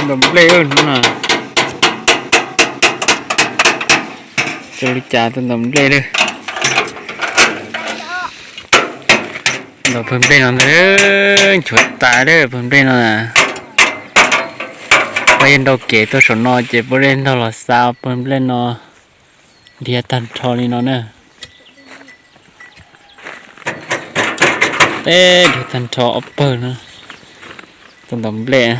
Ntaus nplej hnub no. Coj li cas tuaj ntaus nplej lawm. Ntaus pawg nplej no ntag, nchuav tas lawm pawg nplej no. Pab yog nrau kev tuaj saum no ces puab le ntaug los xa pawg nplej no dhia tag nrho li no na. Peb dhia tag nrho ob pawg no, tuaj ntaus nplej.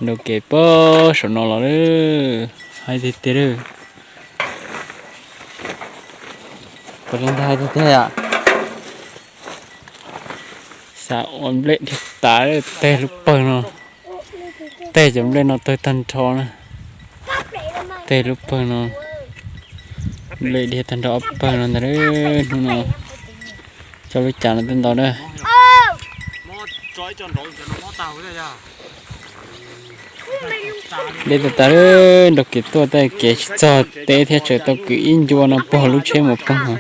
Nrau kev puag saum no los lawm, haib tiag tiag lawm. Puas li ntag tiag tiag yom. Xav ua nplej dhia tas, teg lub pawg no, teg cov nplej no tawg tag nrho na. Teg lub pawg no, nplej dhia tag nrho ob pawg no ntag. Hnub no coj lub cav no tuaj ntaus na. Deb tas tas, nrau kev tuaj tej kev tsis txog teb thiab, tsawv tau kwv ib ncua no puag lub tsheb mus poob.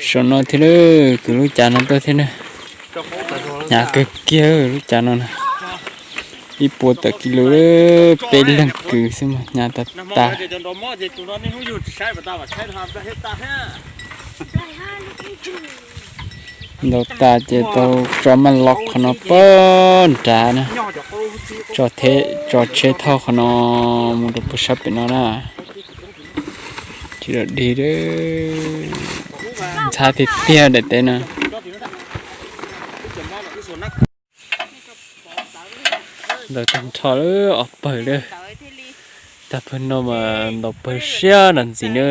Saum no thiab, kwv lub cav no tuaj thiab na. Hnyav kawg kiag lub cav no na. Ib puas tawm kis lus, peb leeg kwv xwb mas hnyav tas tas. Ntaus tas ces tau tso maj los qhov no puag nrad na. Tso tsheb thauj qhov no mus rau puag sab pem no na. Tsis dog dig, ntxhab tiag tiag daim teb no. Ntaus tag nrho lawm ob pawg lawm. Tag pawg no mas ntaus pawg siab nram ntxiv na.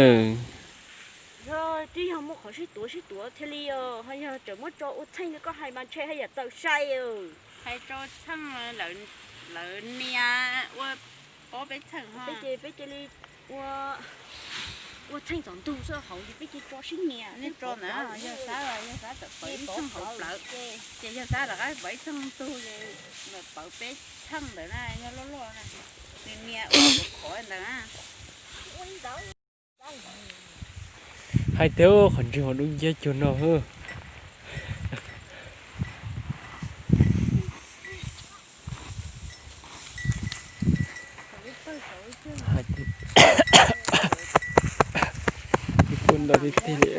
Yog twb yog muaj qhov sib tuav sib tuav thiaj li, ho yog tseem muab tso ua txheej li koj hais mas ntshe haj yam txaus sai. Hais tso txheej, lawv nias ua pob peb txheej ho. Peb ces peb cia li ua, ua txheej tom ntug xwb, hauv ces peb cia li tso sib nias. Nej tso ntawd, yog xav, yog xav tawm pawv ib txheej hauv plawv, ces yog xav rov qab pawv ib txheej ntug, pawv peb txheej ntawd na, yog loj loj na, nws nias ua qhov ntawd na. Hais tias qhov ntswg mas dub nciab cuag no. Kuj ntau tiag tiag li.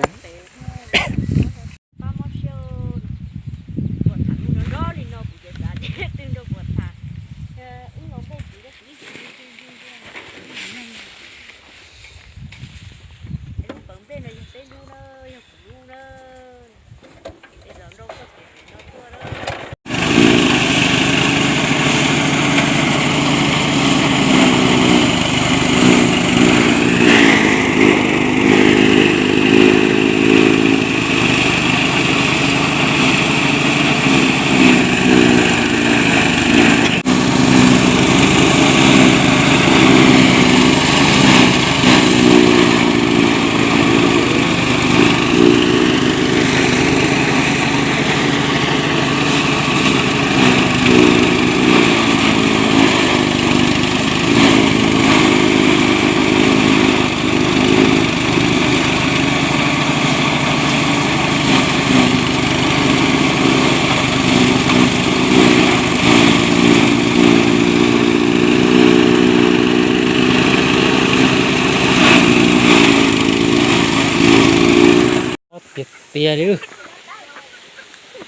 Tiag tiag li,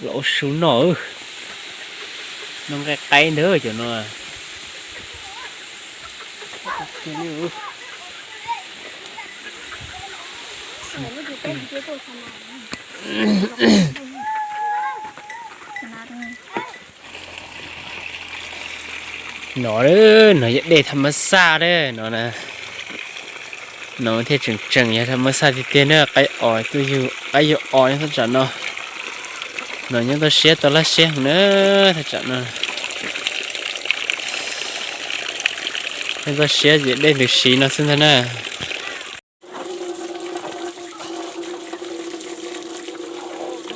los ua su noj. Noj nqaij qaib ntag cov no. No, no yog dej tham mas xaj lawm no na. No thiaj tseem tseem yog tham mas xaj tiag tiag na, qaib os tuaj yug qaib yug os nyob thaj tsam no. No nyob toj siab tau laj siab heev na, thaj tsam no. Nyob toj siab ces dej ntws siv no xwb ntag na.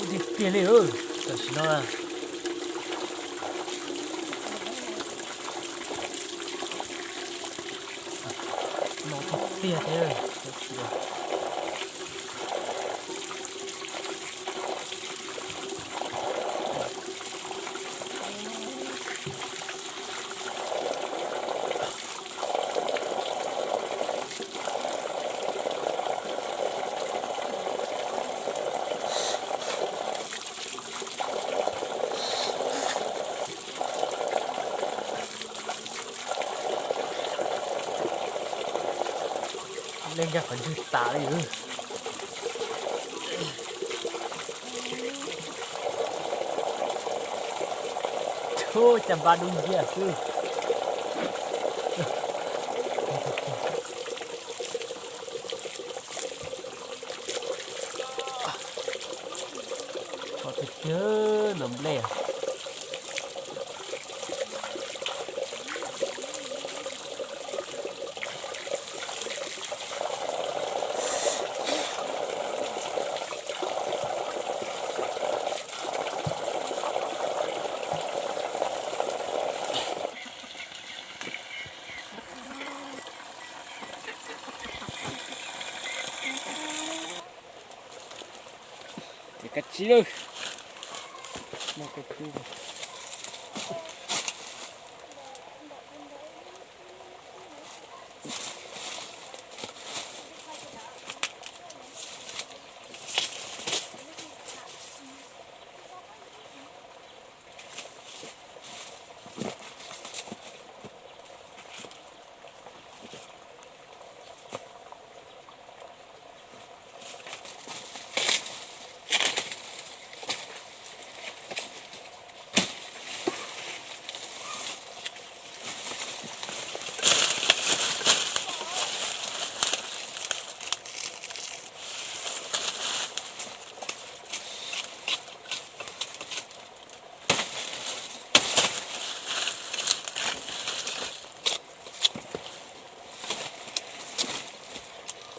Tiag tiag li, tam sim no. No tiag tiag thiab. Leej nkag qhov ntswg tas li. Tsuj, cas npab dub nciab xwb. Txhob tiag tiag no nplej. Tias kab tsib lawm. Muaj kab tsib.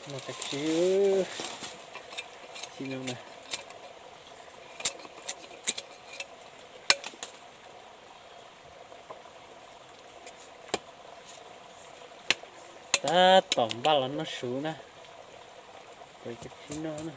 Muaj kab tsib, txij no na. Tab tom npaj los noj su na. Kuv ib no na.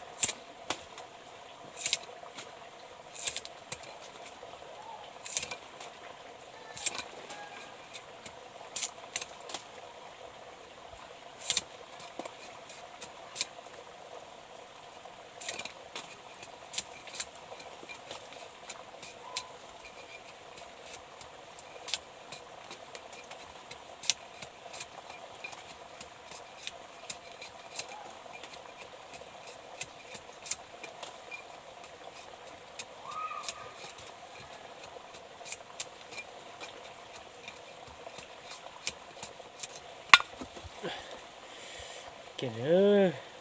Kiag lawm.